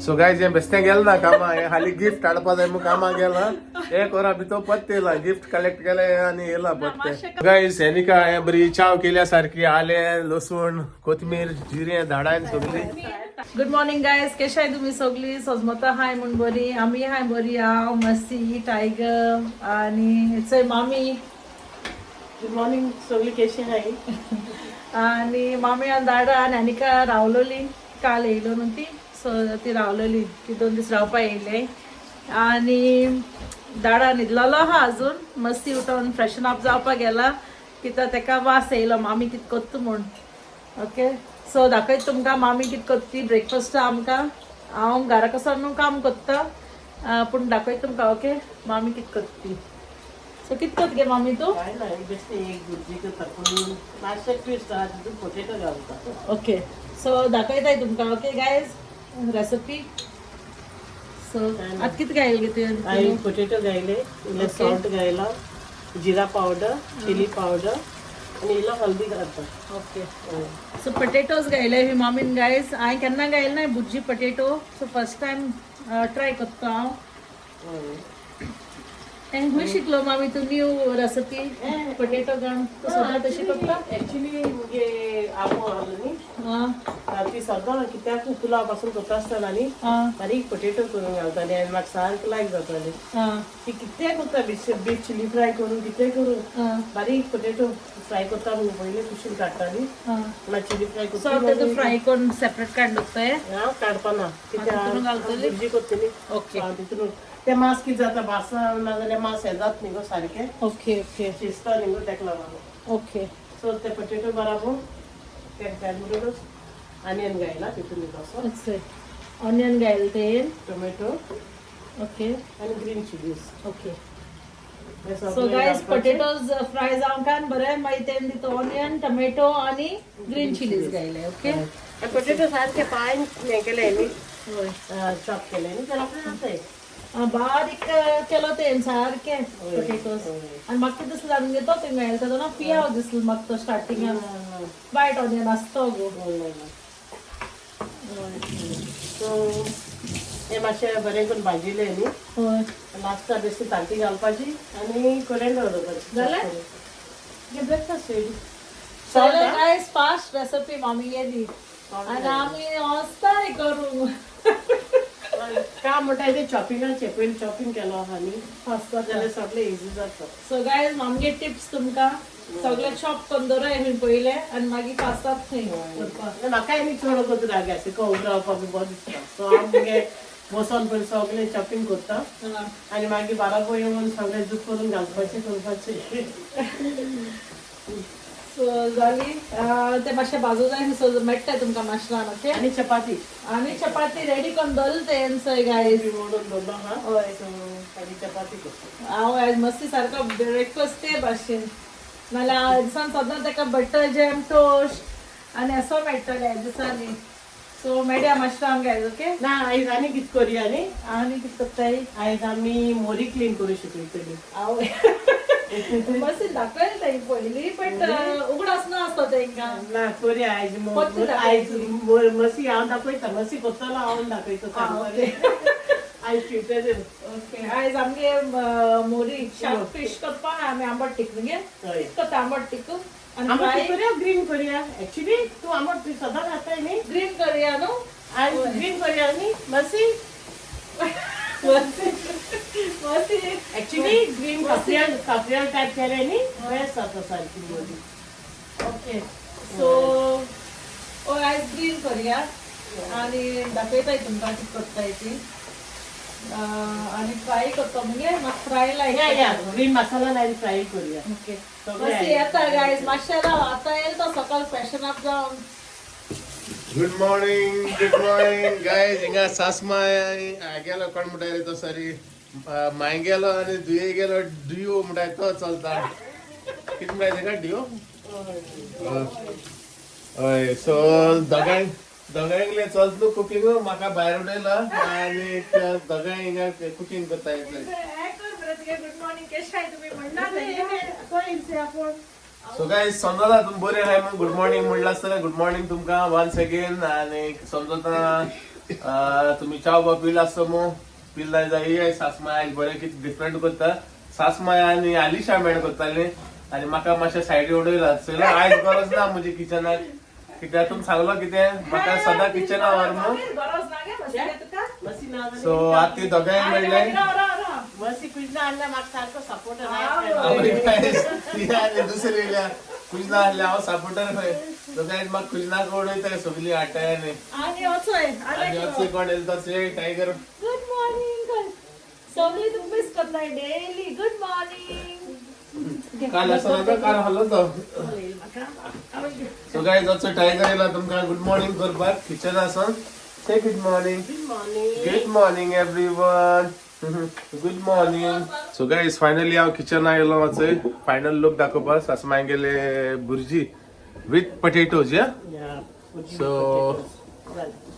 So guys, हें बेस्तें गेलें ना कामा. हें हाली गिफ्ट हाडपा जाय म्हूण कामाक गेलां. एक वरा भितर पत्ते येयला, गिफ्ट कलेक्ट केलें आनी येयला पत्ते. गायज, हेनिका हें बरी चाव केल्या सारकी, आलें, लसूण, कोथमीर, जिरें धाडायन सगळी. गुड मॉर्निंग गायज, कशे आहाय तुमी सगळी? सजमता हाय म्हूण बरी, आमी हाय बरी. हांव, मसी, टायगर आनी चय मामी. गुड मॉर्निंग सगळी, कशी हाय? आनी मामी आनी दाडा आनी आनिका रावलोली. काल येयलो न्हू ती, सो ती रावलोली. ती 2 दीस रावपा येयले आनी दाडा न्हिदलेलो आहा अजून. मस्ती उठोन फ्रेशन अप जावपाक गेला, कित्याक तेका वास येयलो मामी कित कोत्ता म्हूण. ओके, सो दाखयत तुमकां मामी कित कोत्ता ती ब्रेकफास्ट आमकां. हांव घरा कसो न्हू काम कोत्ता, पूण दाखयत तुमकां, ओके, मामी कित कोत्ता ती. सो कित कोत्ता गे मामी तूं? काय ना, एक बेश्टे एक भुरजी करता, पूण मातशें ट्विस्ट आहा तितून, पोटेटो घालता. ओके, सो दाखयताय तुमकां. Okay guys, recipe. सो आतां कितें घायल गे तुवें? हांवें पोटेटो घायले इल्लें, सॉल्ट घायला, जिरा पावडर, चिली पावडर आनी इल्लो हल्दी घालता. ओके, सो पटेटोज घायले ही मामीन. गायज, हांवें केन्ना घायले ना भुरजी potato, so first time try करता हांव. हें खंय शिकलो मामी तूं न्यू रेसिपी पटेटो घालून? तूं सदां तशी करता? एक्चुली मुगे आपो आहलो न्ही, ती सदां कित्याक पुलाव पासून करता आसतना न्ही, बारीक पोटेटो करून घालताली आनी म्हाका सारकें लायक जाताली. ती कितेंय करता, बीफ बीफ चिली फ्राय करून, कितेंय करून, बारीक पोटेटो फ्राय करता म्हणून पयलीं कुशीन काडटाली, मागीर चिली फ्राय सो करता. तेजो फ्राय करून सेपरेट काडून दवरताय? हांव काडपाना. तितून घालतली? कित्याक भुरजी करतली. ओके. हांव तितून ते मांस कितें जाता, भासा नाजाल्यार मांस हें जाता न्ही गो सारकें, ओके ओके शिजता न्ही गो, तेका लागून. सो ते पोटेटो बराबर ते म्हणटकच आनियन घायला तितून इल्लोसो. ऑनियन घायले ते. टोमॅटो. आनी ग्रीन चिलीज. हे सो सगळें गायज, घालपाचें. पटेटोज फ्राय जावंक बरें, मागीर तें तितून ऑनियन, टोमॅटो आनी ग्रीन चिलीज घायले, ओके. हे पोटेटो सारके फायन हें केले न्ही, चॉप केले न्ही, जाल्यार आपणें जाताय. बारीक केलो ते सारके पटेटोज आनी म्हाका कितें दिसलें आमगे, तो थिंगा घायले तेन्ना पियाव दिसलो म्हाका तो स्टार्टिंगाक, वायट ऑनियन आसतो गो. सो हे मातशें बरें करून भाजिलें न्ही, लास्टाक बेश्टी तांती घालपाची आनी कोरिएंडर दवरपाची. जालें? Breakfast ready. चलो गायज, फास्ट रेसिपी मामी गेली आनी आमी वचताय करूंक. काम म्हणटा तें चॉपिंगाचें, पयलीं चॉपिंग केलो आहा न्ही, जाल्यार सगळें इजी जाता. सो गायज, मामगे टिप्स तुमकां, सगळे चॉप करून दवराय खंय पयले आनी मागीर फास्टात थंय करपाक. म्हाकाय न्ही चड वगत राग गॅसी उबो रावपाक बी बरो दिसता. सो हांव मुगे बसोन पयलीं सगळें चॉपिंग करता आनी मागीर बाराबर येवन सगळें जूक करून घालपाचें, करपाचें. सो जाली, ते मातशें भाजू जाय. सो मेळटा तुमकां मातशें, ओके. आनी चपाती. आनी चपाती रेडी करून दवरले ते सय गायज. मोडून दवरलो आहा. सो आनी चपाती करता. हांव आयज मस्ती सारको ब्रेकफास्ट ते भाशेन, नाल्यार दिसान सदां ताका बटर जॅम, टोस्ट आनी असो मेळटले ह्या दिसांनी. सो मेळया मातशें आमकां आयज, ओके. ना, आयज आनी कितें करुया न्ही. आनी कितें करताय? आयज आमी मोरी क्लीन करूं शिकयतली. हांव मस्ती दाखयलें तांकां पयलीं, बट उगडास ना आसता तांकां. ना, करुया आयज. परती. आयज मसी हांव दाखयता, मसी करतलो, हांव दाखयता. आयज ट्युटोरियल. ओके, आयज आमगे मोरी, शार्क फिश करपाक आमी आंबट टीक मगे. कितें करता आंबट टीक आनी आंबट फ्राय? करुया, ग्रीन करुया. एक्चुली तूं आंबट सदां खाताय न्ही. ग्रीन करुया न्हू. आयज ग्रीन करुया न्ही मसी? मसी. Actually green cafreal, cafreal type केले न्ही, बेस्ट जाता सारकी मोरी. ओके, सो ओ आयज ग्रीन करुया आनी दाखयताय तुमकां कितें करताय ती. आनी फ्राय करता मगे, म्हाका फ्राय लायक. या, ग्रीन मसाला लायन फ्राय करुया. ओके. सगळें. मस्ती येता गायज, मातशें राव, आतां येयलो तो सकाळ फ्रेशन अप जावन. Good morning, good morning guys. हिंगा सासमाय गेलो, कोण म्हणटा रे तो, सॉरी, माय गेलो आनी दुये गेलो, डियो म्हणटा तो चलता. कितें म्हणटा तेका, डियो? हय. सो दोगांय दोगांयले चलतलो कुकींग, म्हाका भायर उडयला आनी दोगांय हिंगा कुकींग करता येतले. गुड मॉर्निंग, केशे आहाय तुमी म्हणना. सो गायज, समजता तुमी बरे आहाय म्हूण गुड मॉर्निंग म्हणलां आसतलें. गुड मॉर्निंग तुमकां वन्स अगेन. आनी समजता तुमी चाव बा पिला आसतो मग पिला जाय. सासमाय आयज बरें कितें डिफरंट करता. सासमाय आनी आलिशा मेळ करताली आनी म्हाका मातशें सायडी उडयला. चोयला, आयज गरज ना म्हजी किचनाक, कित्याक तुमी सांगलो कितें म्हाका सदां किचना व्हर मग. गरज ना गे मशीन तुका. मसी ना. सो आतां ती दोगांय मेळ्ळे. राव राव राव. मसी कुजना आणल्या, म्हाका सारको सपोर्ट. ती आनी दुसरी येयल्या, कुजना आहल्या, हांव सपोर्टर खंय. सो गायज, म्हाका कुजनाक उडयताय सगळी हाडटाय. आनी वचोय. आनी वचूय कोण येयलो तो टायगर. Good morning. सगळी तुका मिस करताय डेली. Good morning. काल असो नव्हता, काल हल्लो तो. सो गायज, असो टायगर येयला तुमकां गुड मॉर्निंग करपाक किचन आसून. Say good morning. Good morning. Good morning everyone, good morning. So guys, finally हांव किचन आयलो. मातसो फायनल लूक दाखोवपाक. सासमाय गेले भुरजी विथ पटेटोज या. सो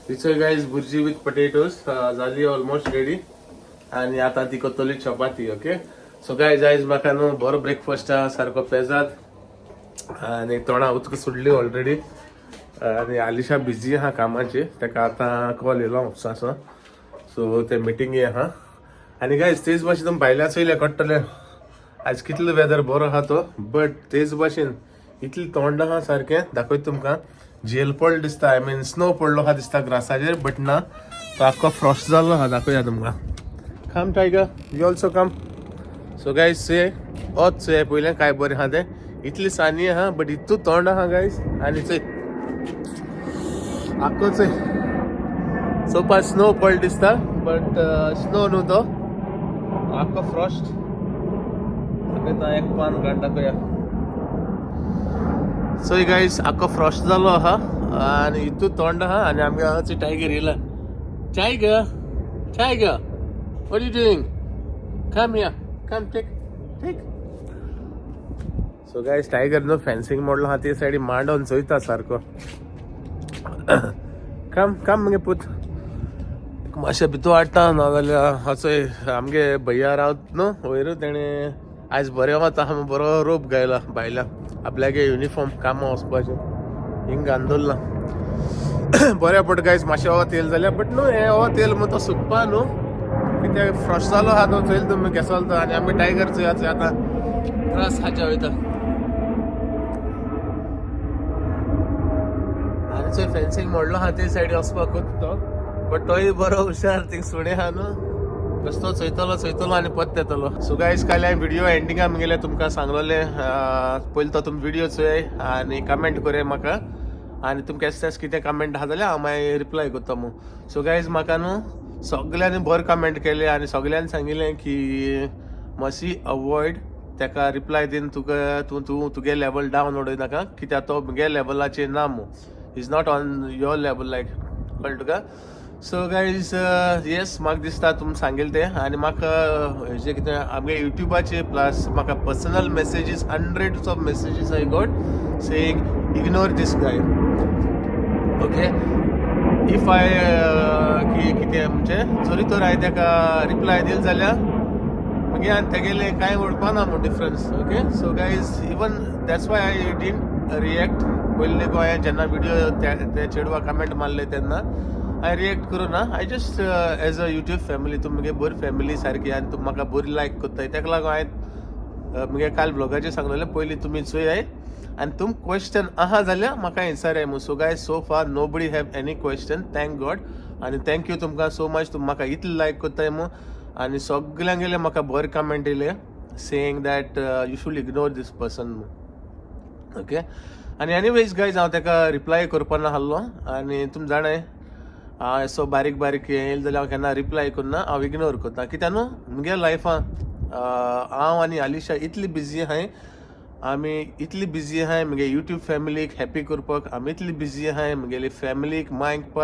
तिचो गायज भुरजी विथ पटेटोज जाली ऑलमोस्ट रेडी आनी आतां ती करतली चपाती. ओके, सो गायज, आयज म्हाका न्हू बरो ब्रेकफास्ट आहा, सारको पेजाद आनी तोंडा उदक सुटली ऑलरेडी. आनी आलिशा बिजी आहा कामाची, ताका आतां कॉल येयलो ऑफिसाचो, सो ते मिटिंगे आहा. आनी गायज, तेच भाशेन तुमी भायल्या चोयल्या कळटलें आयज कितलो वेदर बरो आहा तो, बट तेच भाशेन इतली थोंड आहा सारकें. दाखयता तुमकां, झेल पडलो दिसता, I mean snow पडलो आहा दिसता ग्रासाचेर, बट ना, तो आख्खो फ्रॉस्ट जाल्लो आहा. दाखोवया तुमकां. Come tiger, you also come. So guys, चोय ओत, चोय पयलें काय बरें आहा तें. इतली सानी आहा बट इतू थोंड आहा गायज. आनी चोय, आख्खो चोय, सोपा स्नो पडलो दिसता, बट स्नो न्हू तो, आख्खो फ्रॉस्ट. दाखयता, एक पान काडून दाखोवया. सो गायज, आख्खो फ्रॉस्ट जालो आहा आनी इतू थोंड आहा. आनी आमगे हांगाची टायगर येयला. Tiger, tiger, what you doing? Come here, come, take, take. So guys, tiger न्हू फेन्सिंग मोडलो आहा ते सायडी मांडोन चोयता सारको. कम कम मगे पूत, मातशें भितू हाडटा, नाजाल्यार हाचोय आमगे भैया रावत न्हू वयर, तेणें आयज बरें वता बरो रोप गायला भायल्या आपल्यागे युनिफॉर्म कामां वचपाचें हिंग घालून दवरला. बरें पडटा गायज, मातशें हो तेल जाल्यार, बट न्हू हें हो तेल म्हूण तो सुकपा न्हू, कित्याक फ्रॉस्ट जालो आहा तो. चोयल तुमी केसो तो. आनी आमी टायगर चोया, चोय आतां ग्रास खाच्या वयता. आनी चोय, फेन्सिंग मोडलो आहा ते सायडी वचपाक कोत्ता तो, बट तोय बरो हुशार. थिंग सुणे आहा न्हू, बेश्टो चोयतलो चोयतलो आनी परत येतलो. सो गायज, काल हांवें व्हिडिओ एंडिंगा म्हगेले तुमकां सांगलोलें, पयलीं तो तुमी व्हिडिओ चोय आनी कमेंट करया म्हाका आनी तुमकां एस कितें कमेंट आहा जाल्यार हांव मागीर रिप्लाय करता म्हूण. सो गायज, म्हाका न्हू सगल्यांनी बरें कमेंट केले आनी सगल्यांनी सांगिल्लें की मातशी अवॉयड ताका रिप्लाय दिवन तुका तूं तूं तुगे लेवल डावन उडय नाका, कित्याक तो मुगे लेवलाचेर ना मू, is not on your level like, कळ्ळें तुका? सो गायज, येस, म्हाका दिसता तुमी सांगेल तें. आनी म्हाका हेजें कितें आमगे युट्यूबाचेर प्लस म्हाका personal messages, hundreds of messages I got saying ignore this guy. Okay, if I की कितें म्हणजे जरी तर हांवें ताका रिप्लाय दिल जाल्यार मागीर आनी तेगेलें कांय उडपा ना म्हूण difference. Okay, so guys, even that's why I didn't react. पयले हांवें जेन्ना विडियो त्या चेडवा कमेंट मारले तेन्ना हांवें रिएक्ट करूं ना. I just as a YouTube family, तुमी मुगे बरी फॅमिली सारकी आनी तुमी म्हाका बरी लायक करताय, ताका लागून हांवें मुगे काल ब्लॉगाचेर सांगलेलें, पयलीं तुमी चोयाय आनी तुम क्वेश्चन आहा जाल्यार म्हाका एन्सर म्हूण. So guys, so far nobody have any question, thank God. आनी thank you तुमकां सो मच, तुमी म्हाका इतलें लायक करताय म्हूण. आनी सगल्यांगेले म्हाका बरे कमेंट येयले saying that you should ignore this person. Okay, आनी एनिवेज गायज, हांव ताका रिप्लाय करपा नासलो. आनी तुमी जाणाय, हांव असो बारीक बारीक येयले जाल्यार हांव केन्ना रिप्लाय करना, हांव इग्नोर करता, कित्याक न्हू मुगे लायफान हांव आनी आलिशा इतली बिजी आहाय, आमी इतली बिजी आहाय मुगे युट्यूब फॅमिलीक हॅपी करपाक, आमी इतली बिजी आहाय मुगेली फॅमिलीक, मांयक,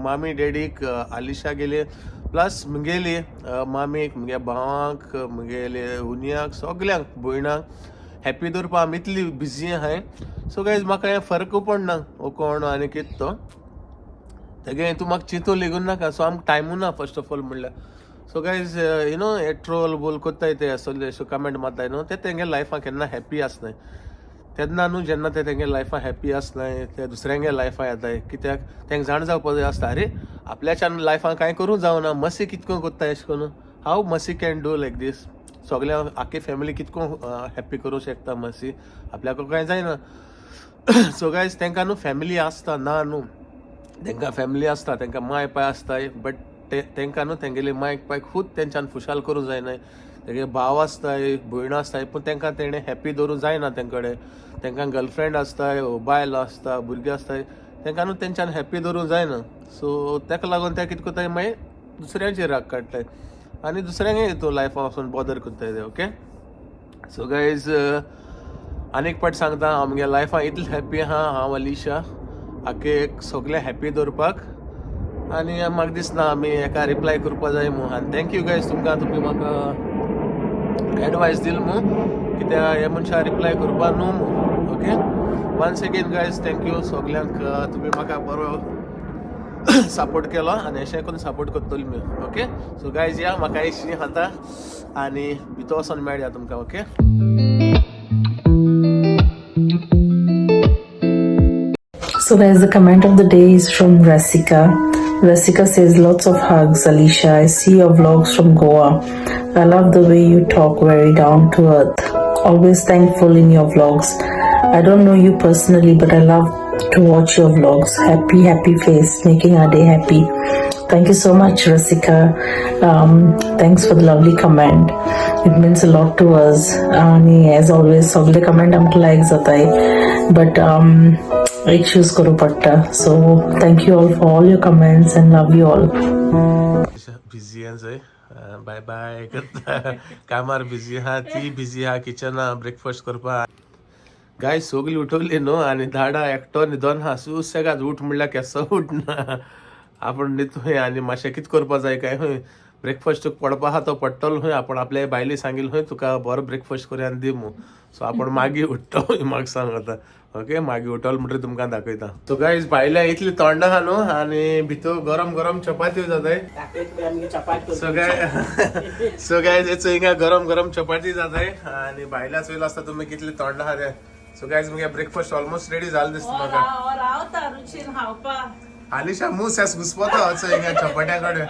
मामी डॅडीक, आलिशा गेले, प्लस मुगेली मामीक, मुगे भावांक, मुगेले हुनयाक, सगल्यांक भयणांक हॅपी दवरपाक आमी इतली बिजी आहाय. सो गायज, म्हाका हें फरक पडना हो कोण आनी कितें तो तेगे, तूं म्हाका चिंतूं लेगून नाका. सो आमकां टायमू ना फर्स्ट ऑफ ऑल म्हणल्यार. सो गायज, you know हे ट्रोल बोल कोत्ताय ते असले अशे कमेंट मारताय न्हू, ते तेंगे लायफान केन्ना हॅपी आसनाय. तेन्ना न्हू जेन्ना ते तेंगे लायफान हॅप्पी आसनाय ते दुसऱ्यांगे लायफान येताय कित्याक तेंका जाण जावपा जाय आसता, अरे आपल्याच्यान लायफान कांय करूंक जावना, मसी कितको करता एशें करून, how Masi can do like this, सगळ्या आख्खी फॅमिली कितको हॅप्पी करूंक शकता मसी, आपल्याक कांय जायना. सो गायज तेंकां न्हू फॅमिली आसता ना न्हू, तेंकां फॅमिली आसता, तेंकां माय पाय आसताय, बट ते तेंकां न्हू तेंगेली माय पाय खूद तेंच्यान खुशाल करूंक जायना. तेगे भाव आसताय, भयणां आसताय, पूण तेंकां तेणें हॅप्पी दवरूंक जायना. तें कडेन तेंकां गर्लफ्रेंड आसताय, बायल आसता, भुरगीं आसताय, तेंकां न्हू तेंच्यान हॅप्पी दवरूंक जायना. सो तेका लागून ते कितें करताय मागीर दुसऱ्यांचेर राग काडटाय आनी दुसऱ्यांकय हितून लायफान वचून बॉदर करताय ते. ओके, सो गायज आनीक पाट सांगता, हांव म्हगे लायफान इतलें हॅप्पी आहा, हांव अलिशा आखे सगळें हॅप्पी दवरपाक आनी म्हाका दिसना आमी एका रिप्लाय करपा जाय म्हूण. आनी thank you guys तुमकां, तुमी म्हाका एडवायस दिल म्हूण, कित्याक हे मनशा रिप्लाय करपा न्हू म्हूण. Okay, once again guys thank you सगल्यांक, तुमी म्हाका बरो सपोर्ट केलो आनी अशें करून सपोर्ट करतली मी. ओके, सो गायज या म्हाका शी खाता आनी भितर वचोन मेळया तुमकां. Okay. So guys, the comment of the day is from Rasika. Rasika says, lots of hugs, Alisha. I see your vlogs from Goa. I love the way you talk, very down to earth. Always thankful in your vlogs. I don't know you personally, but I love to watch your vlogs. Happy, happy face, making our day happy. Thank you so much, Rasika. Thanks for the lovely comment. It means a lot to us. आणि as always, सगळे comment आमकां लायक जाताय, but एक choose करूं पडटा. So thank you all for all your comments and love you all. Busy आहा, बाय बाय करता, कामार बिजी आहा ती, बिजी आहा किचना ब्रेकफास्ट करपा. गाय सगळी उठवली न्हू आनी धाडा एकटो न्हिदोन आहा, सुसेगाद. उठ म्हणल्यार केसो उठना. आपण न्हिदतोय आनी मातशें कितें करपा जाय काय खंय, ब्रेकफास्ट तुका पडपा आहा तो पडटलो खंय. आपण आपल्या बायले सांगिल्लें खंय तुका बरो ब्रेकफास्ट करून आनी दी म्हूण. सो आपण मागीर उठ्ठो म्हाका सांग आतां. ओके, मागीर उठलो म्हणटकीर तुमकां दाखयता. सो गायज भायल्या इतली तोंडां आहा न्हू आनी भितर गरम गरम चपाती जाताय. दाखयत आमगे चपाती. सो गायज चोय हिंगा गरम गरम चपाती जाताय आनी भायल्या चोयला आसता तुमी कितली तोंडां आहा ते. सो गायज मुगे ब्रेकफास्ट ऑलमोस्ट रेडी जालें दिसता म्हाका. रावता रुचीन खावपा. आलिशा मूस एस घुसपता चोय हिंगा चपाट्या कडेन,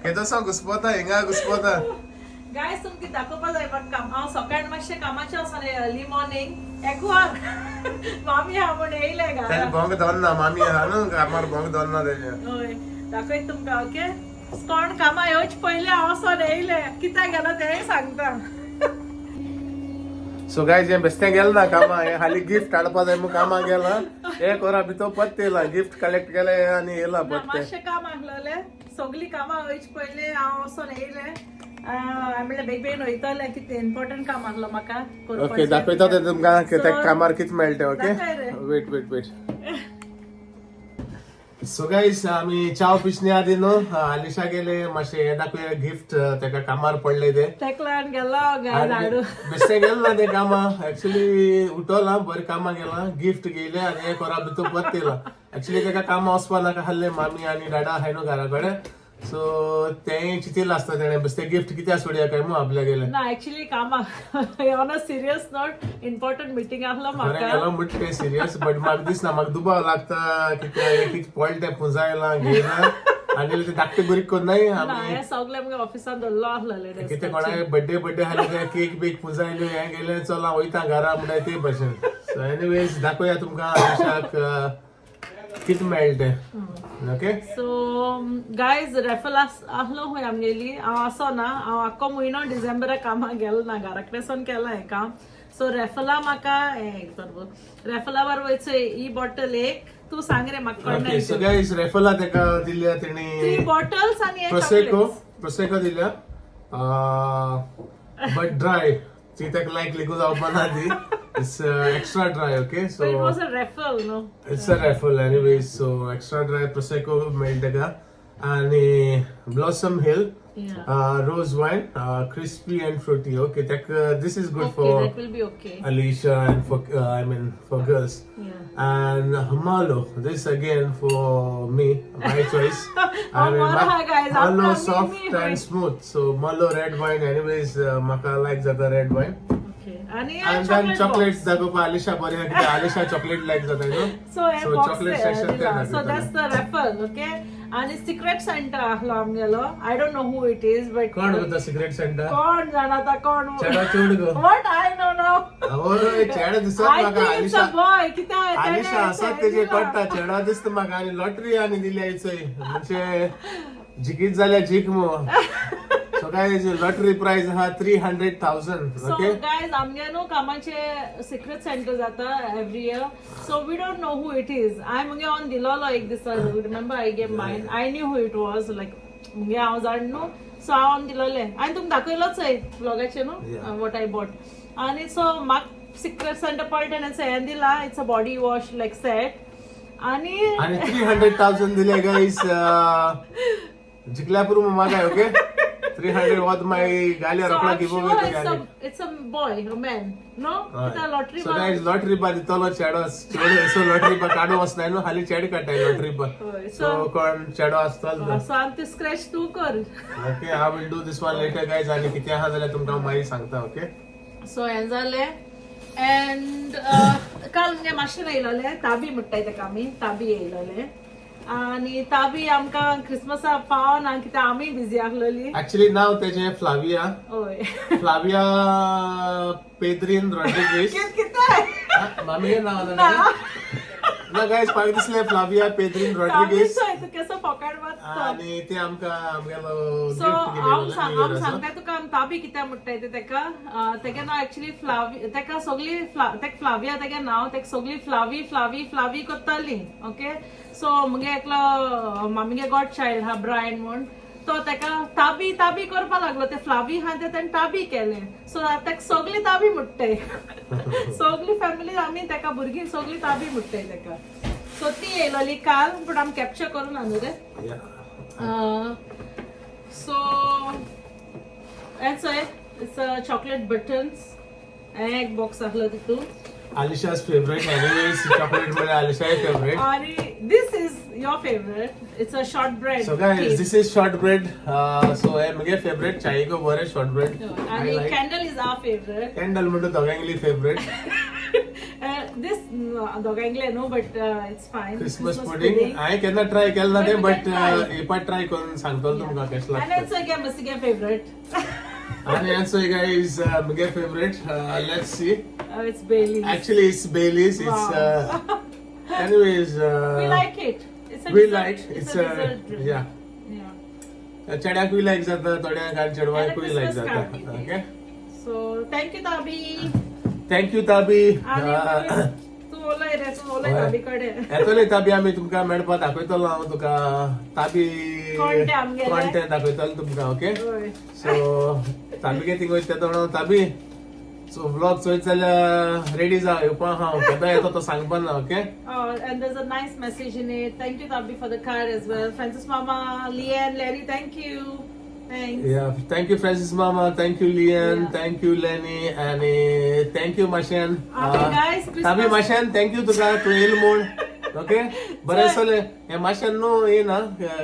केदोसो घुसपता, हिंगा घुसपता. गायज तुमकां दाखोवपा जाय, बट काम हांव सकाळी मातशें कामाचें वचोन अर्ली मॉर्निंग एकवार मामी हांव म्हूण येयलें तेजे घरा. भोंग दवरना, मामी आहा न्हू कामार, भोंग दवरना तेजें. हय, दाखयत तुमकां. ओके, कोण कामां येवचे पयलीं हांव वचोन येयलें, कित्याक गेलो तेंय सांगता. सो गायज हें बेस्तें गेलें ना कामां, हें हालीं गिफ्ट हाडपा जाय म्हूण कामां गेलां. एक वरा भितर परत येयलां, गिफ्ट कलेक्ट केलें आनी येयलां ना परतें. मातशें काम आसलेलें, सगलीं कामां वयचे पयलीं हांव वचोन येयलें. हांवें म्हणलें बेग बेगीन वयतलें, कितें इम्पॉर्टंट काम आसलो म्हाका. ओके, दाखयता ते तुमकां की त्या कामार कितें मेळटा. ओके. दाखय रे. Wait wait wait. So guys आमी चाव पिचणे आदी न्हू आलिशा गेले मातशें हें दाखोवया गिफ्ट तेका कामार पडले ते. तेकल्यान गेलो गायज हाडू. बेश्टें गेलें ना तें कामां, एक्चुली उठोलां बरें कामां गेलां, गिफ्ट घेयलें आनी एक वरा भितर परत येयलां. एक्चुली तेका कामां वचपा नाका आहलें, मामी आनी डाडा आहाय न्हू घरा कडेन. सो तेंय चिंतिल्लें आसता तेणें बेश्टें गिफ्ट कित्याक सोडया काय म्हूण आपल्या गेलें. ना, एक्चुली कामां, on a serious note, important meeting आसलो बरें म्हाका. गेलो म्हणटा तें सिरियस, बट म्हाका दिसना, म्हाका दुबाव लागता कित्याक कितें पडलें तें पुंजायलां घेयलां आनी ते धाकटे भुरगीं कोन्नाय ना आमी. हें सगळें मुगे ऑफिसान दवरलो आसलेलें. कितें कोणाय बड्डे बड्डे आसले ते केक बीक पुंजायल्यो, हें गेलें, चला वयता घरा म्हणटा ते भशेन. सो एनिवेज दाखोवया तुमकां आलिशाक कितें मेळ्ळें तें. ओके. सो गायज रेफल आसलो खंय आमगेली, हांव आसो ना, हांव आख्खो म्हयनो डिसेंबराक कामाक गेलो ना, घरा कडेन सावन केलां हें काम. सो रेफला म्हाका हें बरोबर रेफला बरोबर चोय ही बॉटल एक, तूं सांग रे म्हाका. ओके, सो कळना. गायज रेफला तेका दिल्या थ्री तेणी बॉटल्स आनी हे प्रोसेको. चॉकलेट्स. प्रोसेको दिल्या बट ड्राय, ती ताका लायक लेगून जावपा ना ती, it's extra dry. Okay, so it was a raffle न्हू. It's a raffle anyways, so extra dry prosecco मेळटा तेका आनी Blossom Hill rose wine, crispy and fruity. Okay, ताका this is good okay for that will be okay. Alicia and for I mean for girls. And Malo, this again for me, my choice. I Oh, Malo, guys, Malo after me, soft me. and smooth. So Malo red wine, anyways, maka like jata red wine. Okay. आनी आनी chocolate दाखोवपा आलिशा बरें आहा, कित्याक Alisha chocolate लायक जाता न्हू. So हे So, box chocolate section ते दिला. सो दाखयतले. That's the raffle, okay. आनी सिक्रेट सेंटा आहलो आमगेलो. I don't know who it is, but कोण करता सिक्रेट सेंटा? कोण जाणा आतां कोण. चेडो चेड गो? What I know now. आवय, चेडो दिसत I म्हाका. Think it's Alisha a boy. कित्याक आलिशा आसात तेजे कळटा. चेडो दिसता म्हाका. आनी लॉटरी आनी दिली आयचय, म्हणजे जिकीत जाल्यार जीक मो. सो गायज, लॉटरी प्राइस आहा 300,000. So okay. गायज, आमगे न्हू कामाचे सिक्रेट सेंटर जाता every year, so we don't know who it is. हांवें मुगे ऑन दिलोलो एक दिसा. Remember, I gave mine. I knew who it was, like मुगे हांव जाण न्हू, सो हांव ऑन दिलोलें आनी तुमकां दाखयलोच ब्लॉगाचेर न्हू what I bought. आनी सो म्हाका सिक्रेट सेंटर पडटा हें दिला. It's a body wash like set. आनी आणि 300,000 दिले गाईस जिखल्या पुरो म्हाका. ओके, 300 वत मागीर गाल्या So रोकडा I'm give sure away. it's a boy, a man. No? It's a lottery. So guys, lottery बा दितलो चेडो. चेडो सो लॉटरी बा काडू वचनाय न्हू, हाली चेडे काडटाय लॉटरी बा. हय, सो कोण चेडो आसतलो. सो आनी ती स्क्रॅच तूं कर. Okay, I will do this one later, guys. आणि किती आहा जाल्यार तुमकां मागीर सांगता, ओके. सो हें जालें. एंड काल मुगे मातशें येयलोलें ताबी म्हणटाय तेका आमी. ताबी येयलोलें आनी ताबी आमकां क्रिसमसा पावना कित्याक आमी बिजी आसलेली. ऍक्च्युली नाव तेजें फ्लाविया. हय. फ्लाविया पेद्रीन रॉड्रिगीस. कितें? मामी नाव ना ना गायज, म्हाका दिसलें फ्लाविया पेद्रीन ताबी. रॉड्रिगीस. चोय तूं केसो फोकाट मारता. आणि ते आमकां आमगेलो सो गिफ्ट हांव सांग हांव दिलेलो. सांगता तुका आम ताबी कित्याक म्हणटाय तें तेका. तेगे नांव एक्चुली फ्लावी. तेका सगळी तेका फ्लाविया तेगे नांव. तेका सगळी फ्लावी फ्लावी फ्लावी करताली. ओके, सो मुगे एकलो मामीगे गॉड चायल्ड हा ब्रायन म्हूण, तो तेका ताबी ताबी करपा लागलो. ते फ्लावी हा ते तेणें ताबी केलें. सो आतां तेका सगळी ताबी म्हणटाय. सगळी फॅमिली आमी तेका भुरगीं सगळी ताबी म्हणटाय तेका. सो ती येयलोली काल, पूण आमी कॅप्चर करूं ना न्हू रे. So that's it. It's a chocolate buttons. एक बॉक्स आहलो तितून. आलिशा's फेवरेट एनिवेज, चॉकलेट म्हणजे आलिशा फेवरेट. आणि this is your favourite. It's a shortbread. So guys, this is shortbread. So हे मुगे फेवरेट, चायको बरे शॉर्ट ब्रेड. आणि candle is our favourite. Candle म्हणतो दोगांगली फेवरेट. दिस दोगांकले न्हू, but it's fine. Christmas pudding हांवें केन्ना ट्राय केलें ना तें, But we but can try. एक पाट ट्राय करून सांगतलो तुमकां कशें आणि लागता. It's again मसिगे favourite. आनी हेंचो गायज मुगे favourite, let's see. It's Baileys. Actually it's Baileys. It's anyways we like it. It's we like it's it's a dessert drink. या, चेड्याकूय लायक जाता थोड्यांक आनी चेडवांकूय लायक Christmas जाता. card with it. Okay. So thank you, Tabi. Thank you ताबी. आणि मागीर तूं उलय रे, तूं उलय हय. ताबी कडेन. येतले ताबी, आमी तुमकां मेळपा दाखयतलो हांव तुका ताबी. कोण ते आमगेले? कोण ते दाखयतलो तुमकां, ओके. हय. सो ताबी थिंग वयता तेन्ना, ताबी सो व्लॉग चोयत जाल्यार रेडी जा, येवपा हांव केन्ना येता तो सांगपा ना, okay. Oh, and there's a nice message in it. Thank you, Tabi, for the card as well. Francis Mama, Leanne, Larry, thank you. Thanks. Yeah, thank you Francis Mama, thank you Leon, thank you Lenny, आणि thank you माशेन. Okay, guys, Christmas- Tabi माशेन, thank you तुका तूं येयल म्हूण. Okay, बरें आसतलें हें माशेन न्हू येना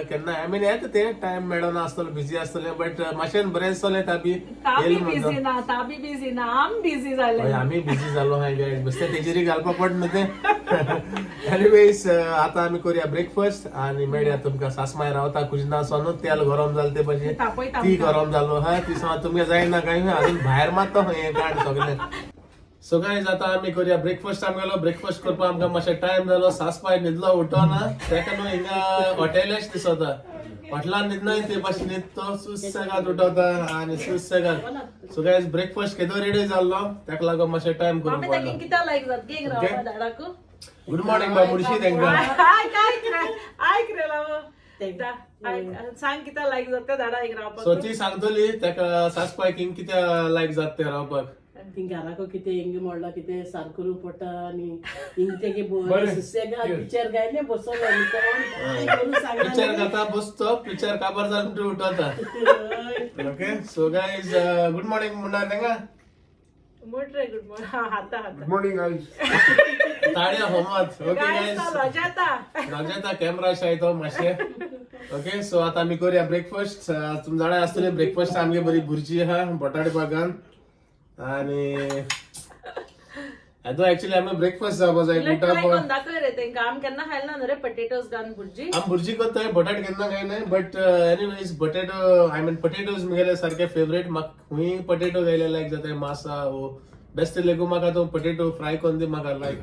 केन्ना, I mean येता तें टायम मेळना आसतलो, बिजी आसतलें, बट माशेन बरें आसतलें ताबी Tabi येयल म्हूण. busy ना, Tabi busy ना, I'm busy जालें. हय, आमी बिजी जालो हाय गायज, बसते तेजेरी घालपा पड न्हू तें. एनिवेज, आतां आमी करूया ब्रेकफास्ट आनी मेळया तुमकां. सासमाय रावता कुजिना न्हू, तेल गरम जालें ते भाशेन. तापयता ती आमकां. गरम जालो हा ती सांग तुमगे जायना काय अजून भायर मारता खंय हें काड सगळें. सो गायज, आतां आमी करूया ब्रेकफास्ट. आमगेलो ब्रेकफास्ट करपाक आमकां मातशें टायम जालो. सासपाय न्हिदलो, उठोना तेका न्हू हिंगा हॉटेलच दिसता. हॉटेलान न्हिदना ते भाशेन न्हिदतो, सुसेगाद उठोता आनी सुसेगाद. सो गायज, ब्रेकफास्ट केदो रेडी जाल्लो, तेका लागून मातशें टायम करूंक मामी ताकी पडलो. कित्याक लायक जात गेंग Okay. रावपा धाडाकू. गुड मॉर्निंग बा मुडशी तेंका. आयक आयक रे, आयक रे लाव. आयक, सांग कित्याक लायक जात त्या धाडा एक सो रावपाक. ती सांगतली तेका सासपाय किंग कित्या लायक जात तें रावपाक. ती घराको कितें हिंग मोडला कितें सार करूंक पडटा आनी हिंग तेगे बरें. सुसेगाद पिक्चर गायलें बसलो आनी कोण कांय करूं पिक्चर सांगना. खाता बसतो, पिक्चर काबार जाल म्हणटकीर उठता. Okay, so guys, good morning म्हणा तेंका. म्हण रे गुड मॉर्निंग. हा, हाता हाता. Good morning guys. ताळ्या होमत. ओके. गायज, गायज, रजाता. रजेता कॅमेरा शाय तो मातशें. ओके, सो आता आमी करूया ब्रेकफास्ट. तुम जाणा आसतले ब्रेकफास्ट आमगे बरी भुरजी आहा बटाट बागान. आणि आता ऍक्च्युली आम्ही ब्रेकफास्ट जावपा जाय ट्राय उठा करून दाखय रे तेंका आम केन्ना खायला ना रे पटेटोज घालून भुर्जी. आम भुर्जी करताय, बटाट केन्ना काय नाही, but anyways potato, I mean potatoes मुगेले सारखे फेवरेट. म्हाका खूंय पटेटो घायले लायक जाता. मासा वो बेस्ट लेगू म्हाका तो पटेटो फ्राय करून दी म्हाका लायक.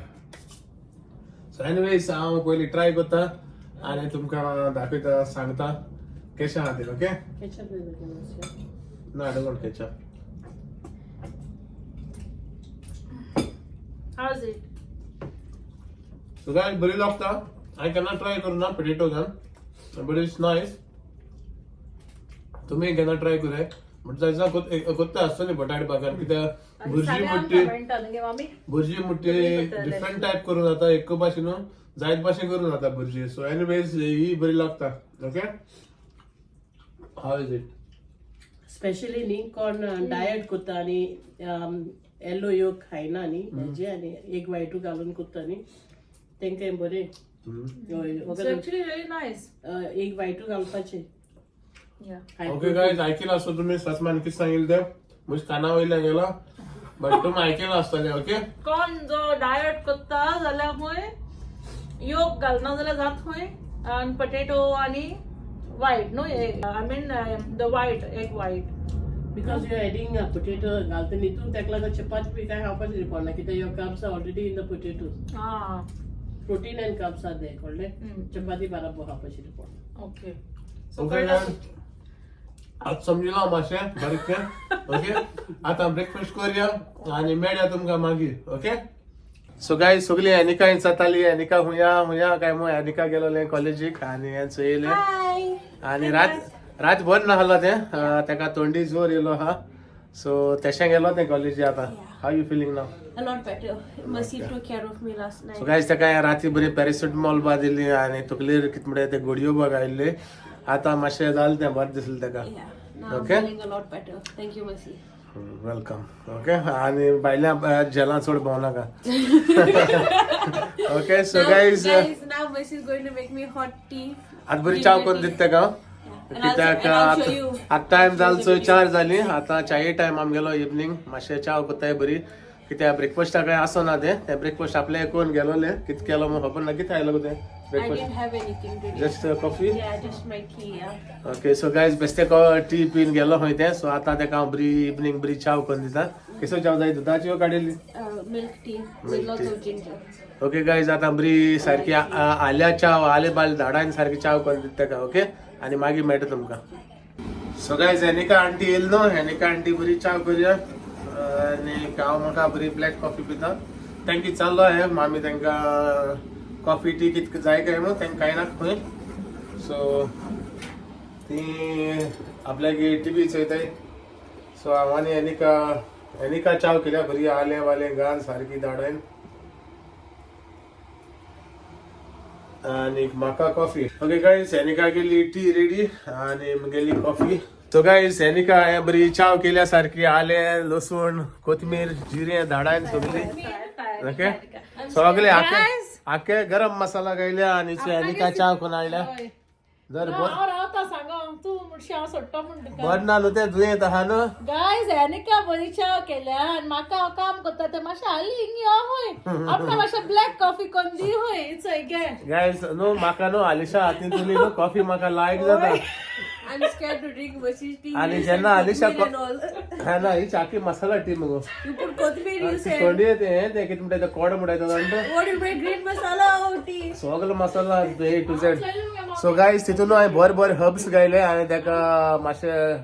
सो एनिवेज हांव पयलीं ट्राय करता आनी तुमकां दाखयता, सांगता कशें आहा तें. ओके. केचप बी. ना, I don't want ketchup. How is it? So guys, बरी लागता. हांवें केन्ना ट्राय करूं ना पटेटो घालून, बट it's nice. तुमी केन्ना ट्राय करूया बट जायचा कोत्ता आसतली बटाट बागान कित्याक भुरजी मुट्टी कमेंट मामी. भुरजी मुट्टी डिफरंट टायप करून जाता. एक भाशेन न्हू, जायत भाशेन करून जाता भुरजी. सो एनिवेज ही बरी लागता. Okay, how is it? Specially न्ही कोण डायट करता आनी येल्लो योग खायना न्ही, हेजे आनी एक वायटू घालून करता न्ही, तेंकां बरें. हय. It's वखद एक्चुअली रियली नायस. एक वायटू घालपाचें. या. ओके गायज, ऐकलं असतो तुम्ही सासमान किती सांगितलं ते म्हणजे काना वयल्या गेला, बट तुम्ही ऐकलं असतले. ओके. कोण जो डायट करता जाल्यार खंय योग घालना जाल्यार जात खंय आनी पटेटो आनी वायट न्हू, I mean the white egg white. Because you adding potato घालता हितून, तेका लागून चपाती बी कांय खावपाचें पडना कित्याक your carbs are already in the potatoes. Protein and carbs are there, कळ्ळें? चपाती बराबर खावपाचें पडना. ओके, सो ओके, आज समजला मातशें बारीकशें. ओके, आता ब्रेकफास्ट करूया आणि मेळया तुमकां मागीर. ओके, सो गाय सगळी एनिका जाताली. एनिका हुया हुया काय मग एनिका गेलोलें कॉलेजीक आनी हेंच येयलें आनी रात रातभर नाहलो तें. तेका तोंडी जोर येयलो आहा, सो तेशें गेलो तें कॉलेजी. आतां how you feeling now? A lot better. Mercy took care of me last night. So guys, तेका राती बरी पॅरासिटामॉल बा दिली आनी तकलेर कितें म्हणटा ते गोडयो बा घायल्ली. आतां मातशें जालें तें, बरें दिसलें तेका. Yeah. Now Okay. I'm feeling a lot better. Thank you, Mercy. Welcome. Okay, आनी भायल्या जेलां चड भोंवनाका. Okay, so Now, guys, guys, now Mercy is going to make me hot tea. आतां बरी च्याव करून दिता तेका. And I'll, कित्याक and I'll show you. आतां टायम जालो चोय, 4 जाली. आतां च्याये टायम आमगेलो इवनींग मातशें च्याव करताय बरी, कित्याक ब्रेकफास्टाक कांय आसना तें. तें ब्रेकफास्ट आपलें करून गेलोलें. कितें केलो म्हूण खबर ना. कितें आयलो तें I breakfast? didn't have anything today. Just coffee. Yeah, just my tea. Yeah. Okay, so guys, बेस्ते टी पिवन गेलो खंय तें. सो आतां तेका हांव बरी इवनींग बरी च्याव करून दिता. कसो च्याव जाय, दुदाची वो काडिल्ली? Milk tea with Milk lots tea. of ginger. Okay guys, आतां बरी सारकी आल्या च्याव, आले बाल झाडान सारकी च्याव करून दिता तेका. ओके, आनी मागीर मेळटा तुमकां. सो गायज, हेनिका आंटी येयली न्हू, हेनिका आंटी बरी च्याव करुया आनी हांव म्हाका बरी ब्लॅक कॉफी पिता. तांकां चाललो हें मामी तांकां कॉफी टी कितें जाय काय म्हूण, तांकां कांय नाका खंय. सो ती आपल्याक टिवी चोयताय. सो हांव आनी हेनिका हेनिका च्याव केल्या बरी आलें वालें घाल सारकी धाडून आणि म्हाका कॉफी. ओके गायज, हेनिका गेली टी रेडी आणि गेली कॉफी. सो गायज, हेनिका हें बरी च्याव केल्या सारकी आलें, लसूण, कोथमीर, जिरें धाडायन सगळी. ओके, सगळे आखे आखे गरम मसाला घायल्या आणि हेनिका च्याव करून हाडल्या. जर हांव रावता सांगो तूं म्हणशी हांव सोडटा म्हण तुका. बरें ना न्हू तें दुयेंत आहा न्हू. गायज, हेनिका बरी च्याव केल्या आनी म्हाका हांव काम करता तें मातशें हाली हिंग यो हूंय आपणा मातशें ब्लॅक कॉफी करून दी हूंय it's गे. गायज न्हू म्हाका न्हू आलिशा हातीन तुली न्हू कॉफी म्हाका लायक जाता. I'm scared to drink Mercy's tea. आणि You said जेन्ना आलिशा kothmir and all. हा ना ही चाकी मसाला टी मगो. You put kothmir, you said. थोडी येते हें तें कितें म्हणटा तें कोड म्हणटा तो. What you made green masala or tea? सगलो masala A to Z. So guys, तितून हांवें बरे बरे हर्ब्स घायले आनी तेका मातशें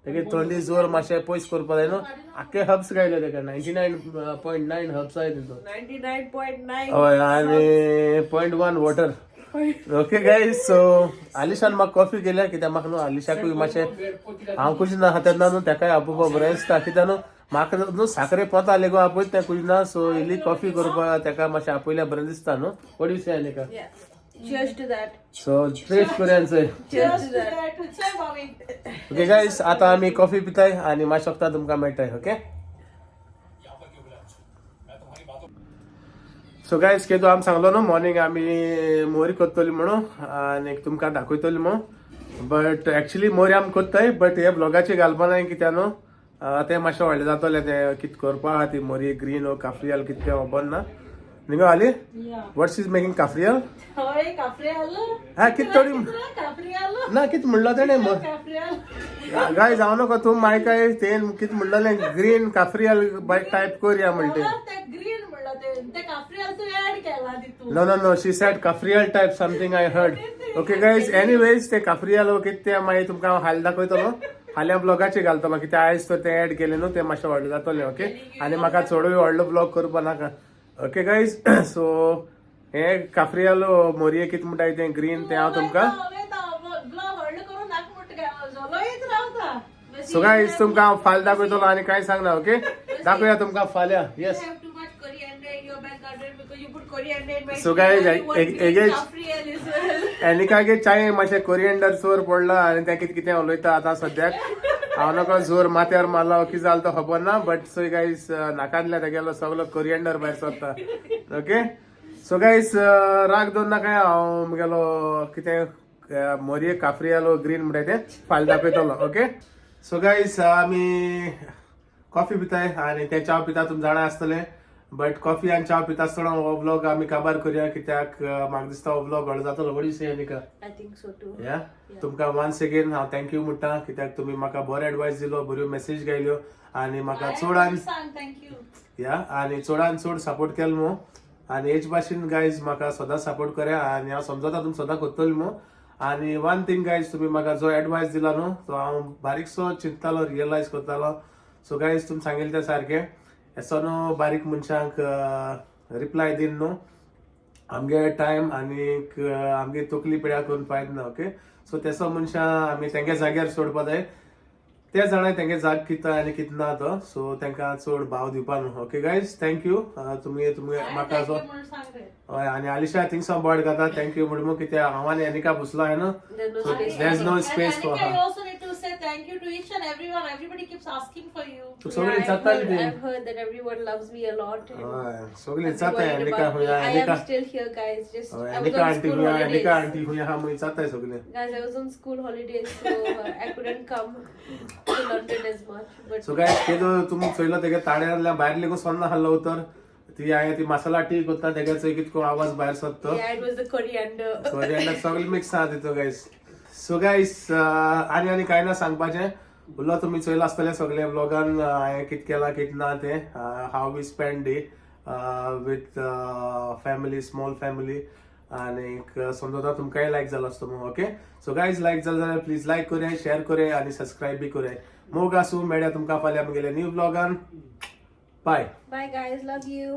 तेगे थंडी जोर मातशें पयस करपा जाय न्हू. आख्खे हर्ब्स घायले तेका, 99.9 हर्ब्स आहाय तितून. 99.9. हय, आनी 0.1 वॉटर. ओके गायज, सो आलिशान म्हाका कॉफी केल्या कित्याक म्हाका न्हू आलिशाकूय मातशें हांव खुश ना आहा तेन्ना न्हू तेकाय आपोवपा बरें दिसता, कित्याक न्हू म्हाका न्हू साखरे पोता लेगो आपयता तें खुश ना. सो इल्ली कॉफी करपाक तेका मातशें आपयल्यार बरें दिसता न्हू. What you say, Anika? Yeah. Cheers to that. So taste करूया चोय. Cheers to that. चल मामी. ओके गायज, आता आमी कॉफी पिताय आनी मातशें शकता तुमकां मेळटाय. ओके, सो गायज, केदो आमी सांगलो न्हू मॉर्निंग आमी मोरी करतली म्हणून आनी तुमकां दाखयतली म्हणून, बट एक्चुली मोरी आमी करताय, बट हे ब्लॉगाचे घालपा नाय कित्याक न्हू तें मातशें व्हडलें जातलें तें कितें करपा आहा ती मोरी ग्रीन काफ्रियल कितें तें खबर ना. न्ही गो आली? What is making cafreal? हय, काफ्रियाल. हा, कित थोडी काफ्रियाल. ना, कित म्हणलो तेणें? काफ्रियाल. गाय जावं नको तूं मायकाय तेन कित म्हणलेलें, ग्रीन काफ्रियल बाय टायप करया म्हणटे. ते ग्रीन म्हणलं ते, ते काफ्रियाल तू ऍड केला तितून. No, no, no. She said Kafrial type something I heard. Okay, guys. Anyways, ते काफ्रियल कितें ते मागीर तुमकां हांव हाल दाखयतलो. फाल्यां ब्लॉगाचेर घालतलो कित्याक आयज तर ते एड केले न्हू, ते मातशें व्हडलें जातलें. ओके, आनी म्हाका चडूय व्हडलो ब्लॉग करपा नाका. ओके गायज, सो हे काफ्रियल मोरये कितें म्हणटाय तें ग्रीन तें हांव तुमकां ब्लॉग व्हडलो करून नाक म्हणटा, जलोयत रावता. सो गायज, तुमकां हांव फाल्यां दाखयतलो आनी कांय सांगना. ओके, दाखोवया तुमकां फाल्यां. येस. You have too much coriander in your back garden because you put coriander in my So tea guys, and you want green cafreal as well. एनिकागे चाय मातशें कोरियंडर चोर पडला आनी तें कितें कितें उलयता आतां सद्याक. हांव नको जोर माथ्यार मारला कितें जालें तो खबर ना, बट सो गायज, नाकांतल्या तेगेलो सगलो कोरियंडर भायर सरता. ओके, सो गायज, राग दवर नाका. हांव मुगेलो कितें मोरये काफ्रियालो ग्रीन म्हणटा तें फाल्यां दाखयतलो. ओके, सो गायज, आमी कॉफी पिताय आनी तें च्याव पिता तुमी जाणा आसतलें, बट कॉफी आनी च्याव पिता आसतना हो व्लॉग आमी काबार करुया कित्याक म्हाका दिसता हो व्लॉग व्हडलो जातलो. What you say, Anika? I think so too. या, तुमकां वन्स अगेन हांव thank you म्हणटा कित्याक तुमी म्हाका बरो एडवायस दिलो, बऱ्यो मेसेज गायल्यो आनी म्हाका चडान सांग thank you. या, आनी चडान चड सपोर्ट केलो न्हू. आनी हेच भाशेन गायज म्हाका सदां सपोर्ट करा आनी हांव समजता तुमी सदां करतली न्हू. आनी वन थिंग गायज, तुमी म्हाका जो एडवायस दिला न्हू तो हांव बारीकसो चिंततालो, रियलायज करतालो. सो गायज, तुमी सांगिल्लें तें सारकें. येसो न्हू बारीक मनशांक रिप्लाय दिवन न्हू आमगे टायम आनीक आमगे तकली पिड्यार करून फायद ना. ओके, सो तेसो मनशां आमी तेंगे जाग्यार सोडपा जाय. ते जाणाय तेंगे जाग कितें आनी कितें ना तो. सो तांकां चड भाव दिवपा न्हू. Okay guys, thank you. तुमी तुमी म्हाका असो म्हणून सांग रे. हय, आनी आलिशा थिंग बोर्ड घाता thank you म्हणून कित्याक हांव आनी एनिका बसलो आहे न्हू. There's no So space. there's no And space for Anika, her. you also need to say thank you to each and everyone. Everybody keeps asking for you. तू Yeah, सगळी I've विचारताली heard, ती. I've heard that everyone loves me a lot. And हय, सगळी everybody विचारताय Aneka about me. हुया I am Anika still here, guys. Just हय, I was Anika on aunty school हुया, Aneka holidays. Aunty हुया हा म्हणून विचारताय सगळे. Guys, I was on school holidays, so I couldn't come to London as much. But so काय केदो तुमी चोयलो तेगे ताळ्यांतल्या भायर लेगून सोन्ना हाडलो उतर. ती हांवें ती मसाला टी करता तेगे चोय कितको आवाज भायर सरतो. yeah, it was the coriander. Coriander सगळे मिक्स आहा तितू गायस. सो गायस, आनी आनी कांय ना सांगपाचें उरलो. तुमी चोयलां आसतलें सगळे व्लॉगान हांवें कित केलां कित ना तें, how we spend day with family, small family. आनीक समजता तुमकांय लायक जालो आसतो म्हणून. ओके, सो गायज, लायक जालो जाल्यार प्लीज लायक करूया, शेअर करूया आनी सबस्क्रायब बी करूया. मोग आसूं, मेळया तुमकां फाल्यां म्हगेल्या new व्लॉगान. Bye. Bye, guys. Love you.